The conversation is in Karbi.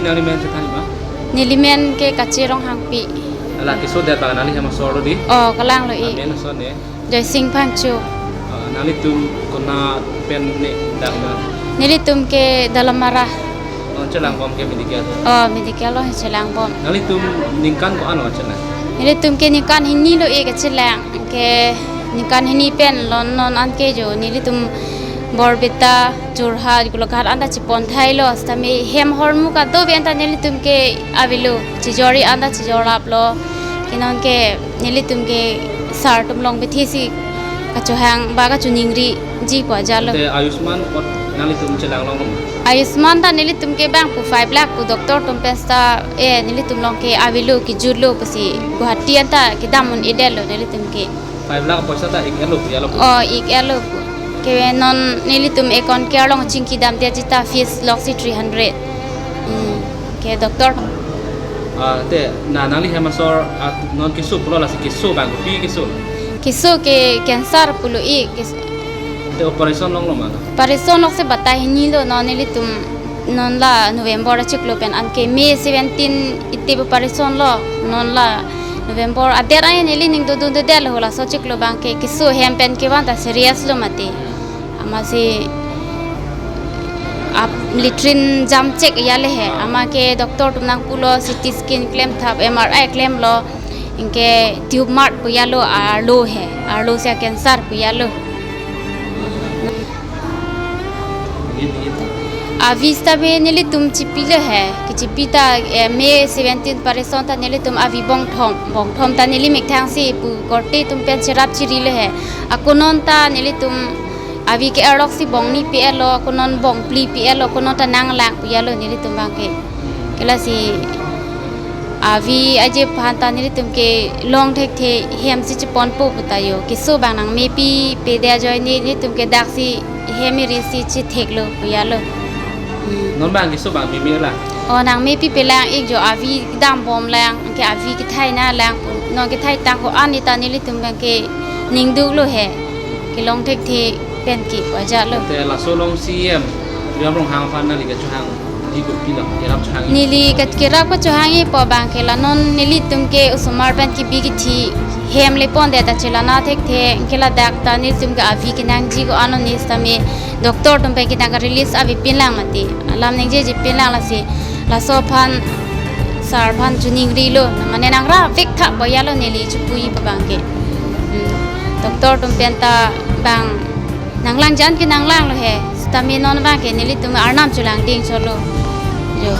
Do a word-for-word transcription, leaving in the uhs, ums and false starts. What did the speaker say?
Nangli men chethan ma? Neli men ke Kache Ronghangpi. Ala keso det bang nangli hem asor lo di? Oh, kalang lo ik. Amen ason ne? Joysing Phangcho. Ah, nanglitum konat pen ne dak ma? Nelitum ke Dalamara. Oh, chelangbom ke medical? Oh, medical lo chelangbom. Nanglitum ningkan ko-an lo chelang? Nelitum ke ningkan hini lo ik chelang. Ke ningkan hini pen lo non an ke jo nelitum Borpeta, Jorhat, Golaghat anta chepon thai lo, sitame hem hormu kado pen ta nelitum ke avelo, chijori anta chijorlap lo. Ke non ke nelitum ke sar atum along bethi si kachohang ba kachoningrijikpo ajat lo. Te Ayushman kot nanglitum chelang longlo? Ayushman ta nelitum ke bang pu five lakh pu doctor atum pen sita, eh, nelitum along ke avelo, kejut lo pusi Guwahati anta kedam un-edet lo nelitum ke. Five lakh poisa ta ik-et lo pu ajat lo pu? Oh, ik-et lo pu. Ke non nelitum account ke arlong chingki damde ajat ta fees loksi three hundred. Hmm. Ke doctor. Ah, te na nangli hem asor, ah, non keso pulo, lasi keso bang kopi keso? Keso ke cancer pulo ik, kes- Te operation longlo ma? Operation lok si batai hini lo, non nelitum non la November achiklo pen an ke May seventeen iti operation lo, non la November adet ai neli ning dodunde det lo, laso chiklo bang ke keso hem pen kevan ta serious lo mati. Amatsi ap latrine jam chek ajat le he. Amat ke doctor atum nangpulo C T scan klemthap, M R I klemlo. Anke tumor pu ajat lo, arlo he. Arlo si cancer pu ajat lo. Avi sitame nelitum chipilo he. Kechipi ta, eh, May seventeen operation ta nelitum avi bongthom. Bongthom ta neli methang si pu korte atum pen cherap cherilo he. Ako non ta nelitum avi ke arlok si bong hini pi-et lo, ako non bong phli pi-et lo, ako non ta nanglang pu ajat lo nelitum bang ke. Ke lasi avi aje aphan ta nelitum ke long thekthe hem si cheponpo pu ta jo. Keso bang nangmepi pe det ajoine nelitum ke dak si hem eri si chethek lo pu ajat lo. Hmm. Non bang keso bang meme lang? Oh, nangmepi pe lang ik jo, avi dambom lang, ke avi kethai na lang, non kethai tang ko-an ta nelitum bang ke ning duk lo he. Kelong thekthe pen ke pu ajat lo. Te laso along C E M Tuliram Ronghang aphan nangli kachohangji kopilo, kerap chohangji? Neli kat-, kerap kachohangjipo bang ke la non nelitum ke osomar pen kebi kethe hem le pondet ta chelana thekthe, ke ladak ta nelitum ke avi kenangji ko-an lo ne sitame doctor atum pen ke nang release avepin lang mati. Alam ningjeje pin lang lasi laso aphan sar aphan choningrilo, mane nangrap vek tha pu ajat lo neli chepuji pa bang ke. Hmm. Doctor atum pen ta bang nanglang jan ke nanglang lo he. Sitame non bang ke nelitum arnam cholangding cholo. Jo.